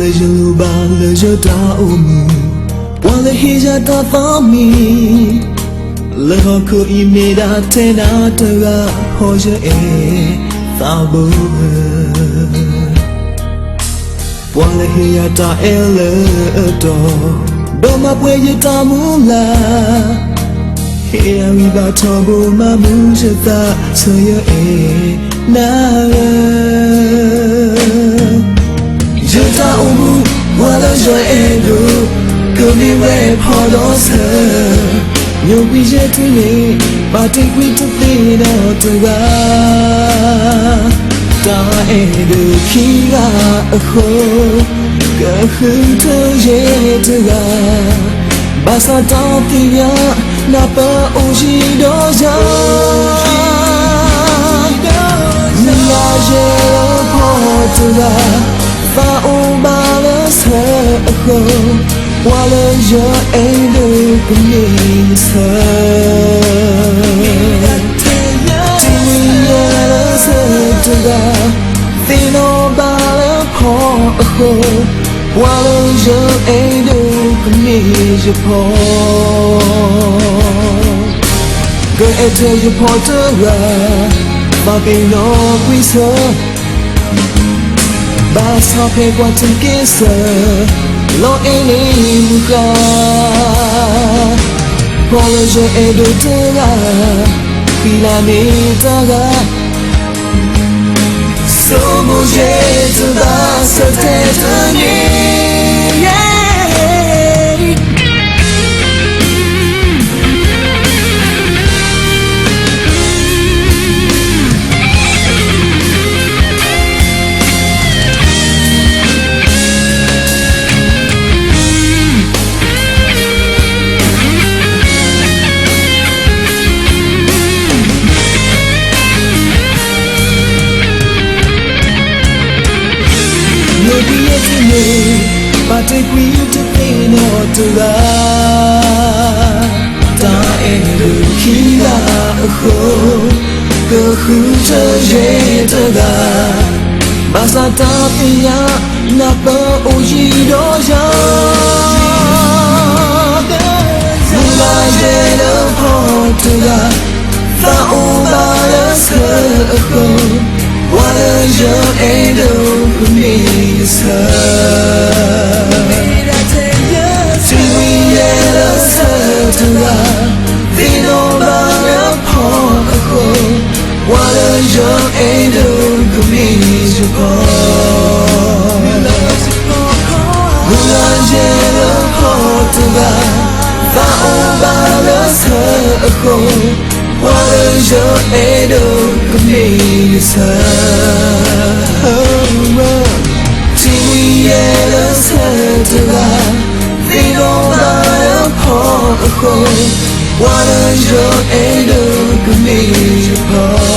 ယလိၣ်ဘၣ်လၢယတၢ်အိၣ်မူ, ပှၤလၢဟ့ၣ်ယၤတၢ်သးမံ, လၢဟီၣ်ခိၣ်အံၤမ့ၢ်ဒၣ်ထဲနၤတဂၤ, ဟီယအဲၣ်သးဘိဧၢ. ပှၤလၢဟ့ၣ်ယၤတၢ်အဲၣ်လၢအတီ, ဒီးမၤပှဲၤယတၢ်မုၢ်လၢ်, ဟ့ၣ်ယၤဂံၢ်ဘါထီဘိမၤမုာ်ယသး, ဆၢယအဲၣ်နၤဧၢ. ယတၢ်အိၣ်မူ, ပှၤလၢယအဲၣ်ဒိး, ကမ့ၢ်ဝဲဖီဒီးဆၢ, ညိကွံာ်ယဲၢ်ထံန့ၣ်, ဘၣ်တ့ၢ်ကွံာ်တသ့နီတဂၤ. တၢ်အဲၣ်ဒိးခံဂၤအဃိ, ကဃုထၢယဲၢ်တဂၤ, ဘၣ်ဆၣ်တၢ်သ့ၣ်ညါ, နၢ်ပၢၢ်အိၣ်ယံၤဒီးယၤ မုၢ်လၢ်ယဲၢ်လၢဖီတဂၤ, သးအိၣ်ဘၣ်လၢဆၢအဃိ, ပှၤလၢယအဲၣ်ဒိးကမ့ၢ်ယဆၢ. ထံဝံၤယဲၢ်လၢဆၢတဂၤ, သ့ၣ်နီၣ်ဘၣ်လၢဖီအဃိ, ပှၤလၢယအဲၣ်ဒိးကမ့ၢ်ယဖီ. ကအဲၣ်ထဲယဖီတဂၤ, ဘၣ်သ့ၣ်နီၣ်ကွံာ်ဆၢ, ဘၣ်ဆၣ်ဖဲကွၢ်ထံက့ၤဆၢ, လီၤအဲၣ်န့ၣ်မုၢ်ဃၢ်, ဖီလၢယအဲၣ်ဒိးတဂၤ, ဖံလၢမ့ၢ်တဂၤ, ဆိမိၣ်ယဲၢ်တဘၣ်ဆၢတဲာ်တန့ၢ် ယိယဲၢ်ထံန့ၣ်, ဘၣ်တ့ၢ်ကွံာ်တသ့နီတဂၤ, တၢ်အဲၣ်ဒိးခံဂၤအဃိ, ကဃုထၢယဲၢ်တဂၤ, ဘၣ်ဆၣ်တၢ်သ့ၣ်ညါ, နၢ်ပၢၢ်အိၣ်ယံၤဒီးယၤ, မုၢ်လၢ်ယဲၢ်လၢဖီတဂၤ, သးအိၣ်ဘၣ်လၢဆၢအဃိ, ပှၤလၢယအဲၣ်ဒိးကမ့ၢ်ယဆၢ. ထံဝံၤယဲၢ်လၢဆၢတဂၤ, သ့ၣ်နီၣ်ဘၣ်လၢဖီအဃိ, ပှၤလၢယအဲၣ်ဒိးကမ့ၢ်ယဖီ. မုၢ်လၢ်ယဲၢ်လၢဖီတဂၤ, သးအိၣ်ဘၣ်လၢဆၢအဃိ, ပှၤလၢယအဲၣ်ဒိးကမ့ၢ်ယဆၢ. ထံဝံၤယဲၢ်လၢဆၢတဂၤ, သ့ၣ်နီၣ်ဘၣ်လၢဖီအဃိ, ပှၤလၢယအဲၣ်ဒိးကမ့ၢ်ယဖီ.